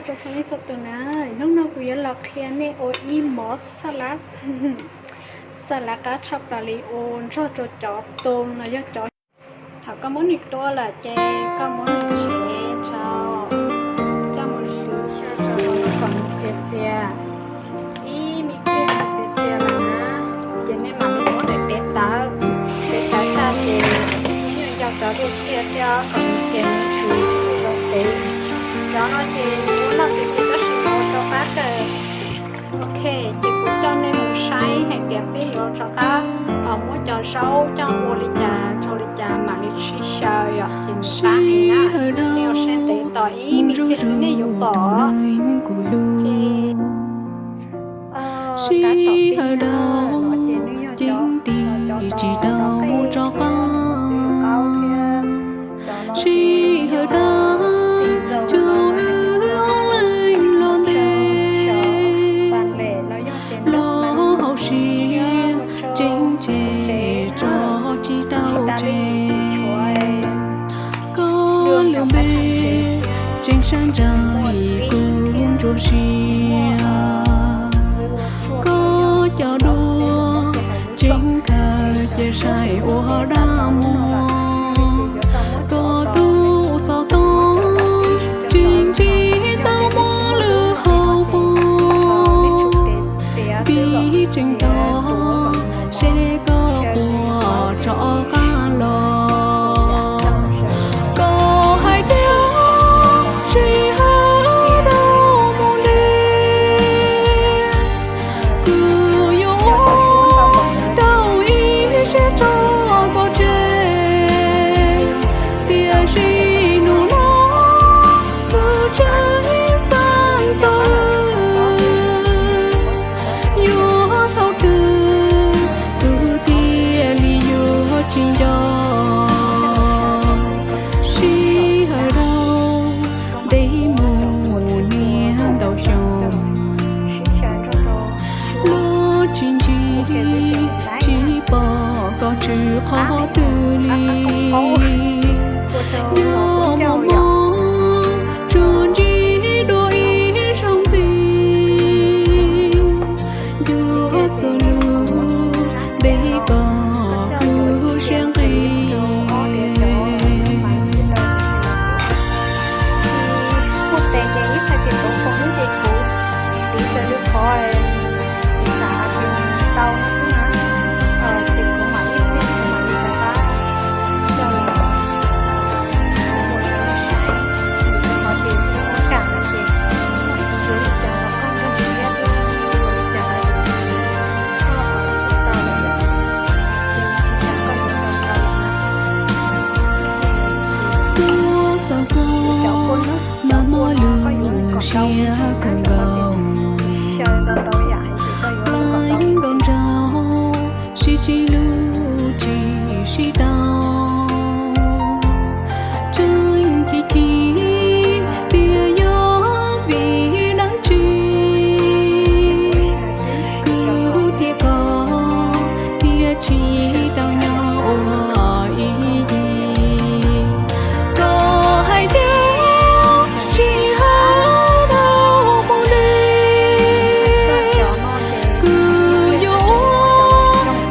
Rau txhua leej txhua tus na, hnub no kuv yuav los qhia nej ua ib mov xas lav, xas lav qab tshaj plaws li ua nrog rau cov toos los yog cov. Thaum koj muab nws tua lawm ces koj muab nws tsev rau, coj mus hliv xyaw rau kom nws txias txias, ib me pliag nws txias txias lawm na, ces nej mam li muab nws tev tawv, tev tawv tag ces nej yuav cov dua kiag thiab kom nws txias nws tsis zoo tev. Cov no ces nws ua noj ces kuv tab sis ua rau qab kawg. Ok, ces kuv coj nej mus saib hais tias peb yuav rov qab muab cov zaub coj ua li cas rau li cas mam li sib xyaw yom, ces nws qab heev na. Nej ua siab ntev tos ib me pliag xwb nej yuav pom. Sij hawm dawb ceev tim tsis tau rov qab, sij hawm dawb cov wb ob leeg los ntev, los hauv siab tseem tseg tso tsis tau tseg. Koj lub npe tseem sab ntsa kuv ntsuas sia, koj cov duab tseem khaws cia sai ua dab muag, koj tus xov tooj tseem ntsib tau muaj lwm hauv foob, pib tseem tos seb koj puas rov qab los. Koj hais tias sij hawm dawb mus ntev, kuv yuav ua rau ib siab tso koj tseg, tiam sis hnub no kuv tseem xav txog wb, yuav thaum twg kuv thiaj li yuav tsis nco. Sij hawm dawb ntev mus niaj ntau xyoo, los tsis ntsib tsis pom koj txog qhov twg li. Yuav mob mob tsuas ntsib dua ib zaug ntxiv, yuav txog lub ntev koj kuv siab nqis. Tuaj xav txog mas mob lub siab kawg nkaus, leej nkaus nraug sib sib hlub tsis sib tau, tseem chim chim tias yog vim dab tsi, kuv thiab koj thiaj tsis tau nyob ua ib yig. Koj hais tias sij hawm dawb mus ntev, kuv yuav ua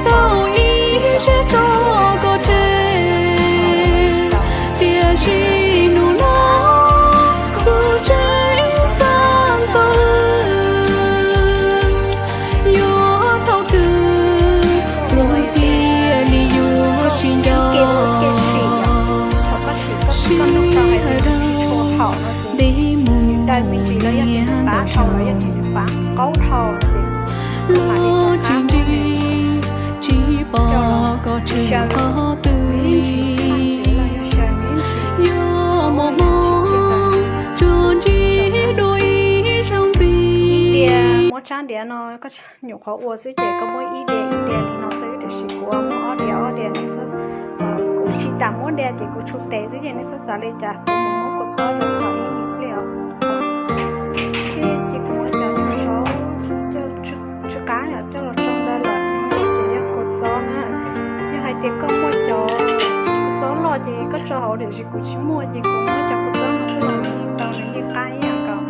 tau ib siab tso koj tseg, tiam sis hnub no kuv tseem xav txog wb, yuav thaum twg kuv thiaj li yuav tsis nco. Sij hawm dawb ntev mus niaj ntau xyoo, los tsis ntsib tsis pom koj txog qhov twg li. Yuav mob mob tsuas ntsib dua ib zaug ntxiv. Muab tsab diav no koj nyuam qhuav ua xwb ces koj muab ib diav ib diav li no xwb, tiam sis kuv muab ob diav ob diav no xwb. Kuv tsis tas muab diav ces kuv tshuav tes xwb ces nej txhob xav li cas, kuv mus muab kua txob rau koj ib me pliag os. Ces kuv muab cov zaub coj tsw qab coj los tsoo ntawd lawm, ces yog kua txob na. Yog hais tias koj muaj cov kua txob loj ces koj tso hauv, tiam sis kuv tsis muaj ces kuv muab cov kua txob no xwb los nws yeej tau, nws yeej qab ib yam nkaus.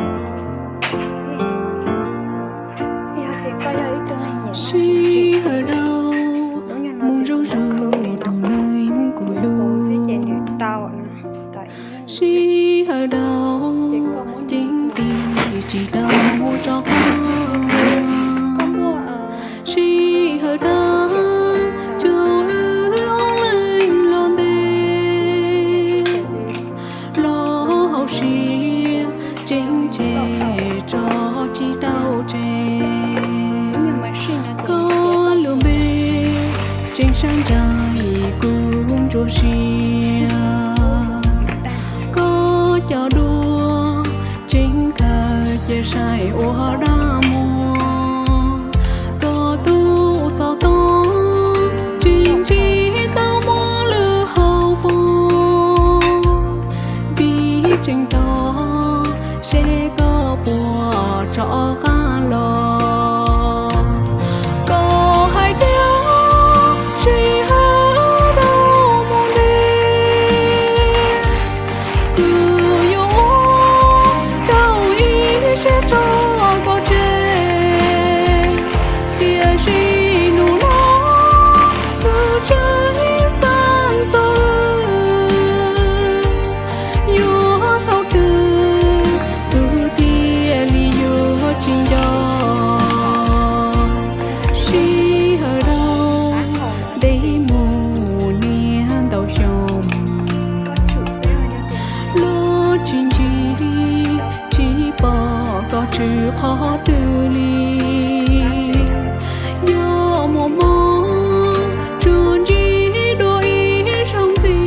Sawv daws ceev ti tsis tau rov qab, sij hawm dab tso wb ob leeg los ntev, los hauv siab tseem tseg tso tsis tau tseg. Koj lub npe tseem sab ntsa kuv ntsuas siab, koj cov duab tseem khaws cia saib ua dab muag, koj tus xov tooj tseem ntsib tau muaj lwm hauv foob, vim tseem tos seb koj puas rov qab los. Koj hais tias sij hawm dab mus ntev, kuv yuav ua rau ib siab tso koj tseg, tiam sis hnub no kuv tseem xav txog wb, yuav thaum twg kuv thiaj li yuav tsis nco. Sij hawm dab ntev mus niaj ntau xyoo, los tsis ntsib tsis pom koj tshwm qhov twg li. Yog muaj mob tsuas ntsib dua ib zaug ntxiv,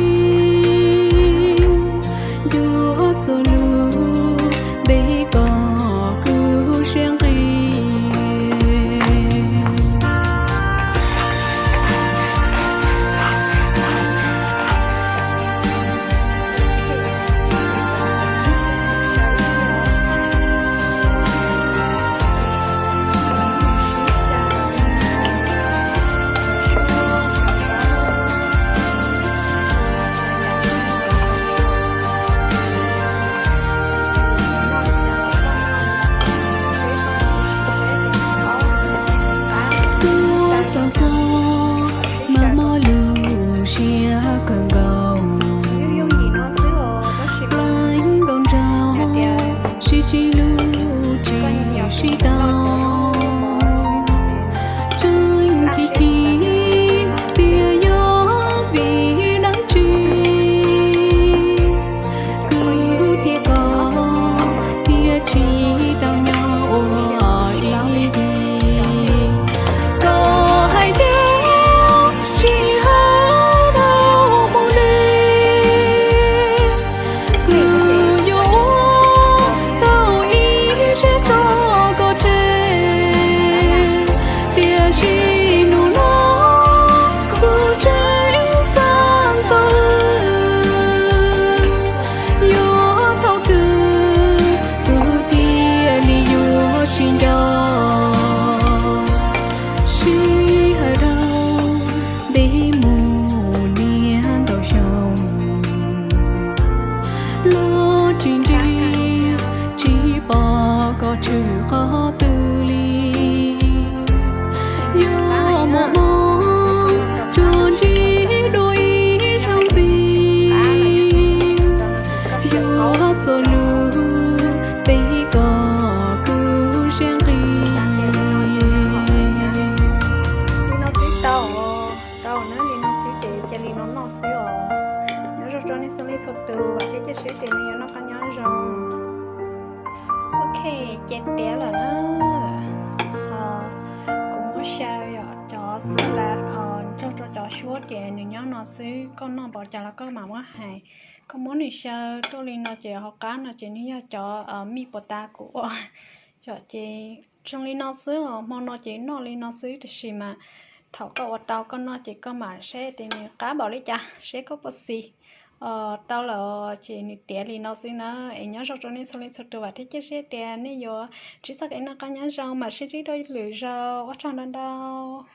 yuav txog lub ntev koj kuv siab nqis. Tuaj xav txog mas mob lub siab kawg nkaus, pleev nkauj nraug sib sib hlub tsis sib tau. Tseem chim chim tias yog vim dab tsi, kuv thiab koj thiaj tsis tau nyob ua ib yig. Koj hais tias sij hawm dab mus ntev, kuv yuav ua tau ib siab tso koj tseg, tiam sis hnub no kuv tseem xav txog wb, yuav thaum twg kuv thiaj li yuav tsis nco. Sij hawm dab ntev mus niaj ntau xyoo, los tsis ntsib tsis pom koj tshwm qhov twg li. Yog muaj mob tsuas ntsib dua ib zaug ntxiv, yuav txog lub ntev koj kuv siab nqis. Li no xwb tau, tau na, li no xwb ces cia li no noj xwb os. Nyob zoo rau nej txhua leej txhua tus, vam thiab cia siab tias nej yuav noj qab nyob zoo. Ok, ces tiav lawm na. Kuv muab xyaw cov salad nrog rau cov suab ces nws nyob no xwb, koj noj npaum cas los koj mam muab hais. Koj muab nws xyaw tuaj li no ces hauv qab no ces nws yog cov mij puas tas kuv ua. Yom, ces zoo li no xwb os, hmo no ces noj li no xwb, tiam sis mas thaum koj ua tau koj noj ces koj mam saib tias nws qab npaum li cas, seb koj puas xis. Tau lawm ces nws tiav li no xwb na. Es nyob zoo rau nej txhua leej txhua tus, vam thiab cia siab tias nej yuav ntsib txoj kev noj qab nyob zoo, mam sib ntsib dua lwm zaus, ua tsaug ntau ntau.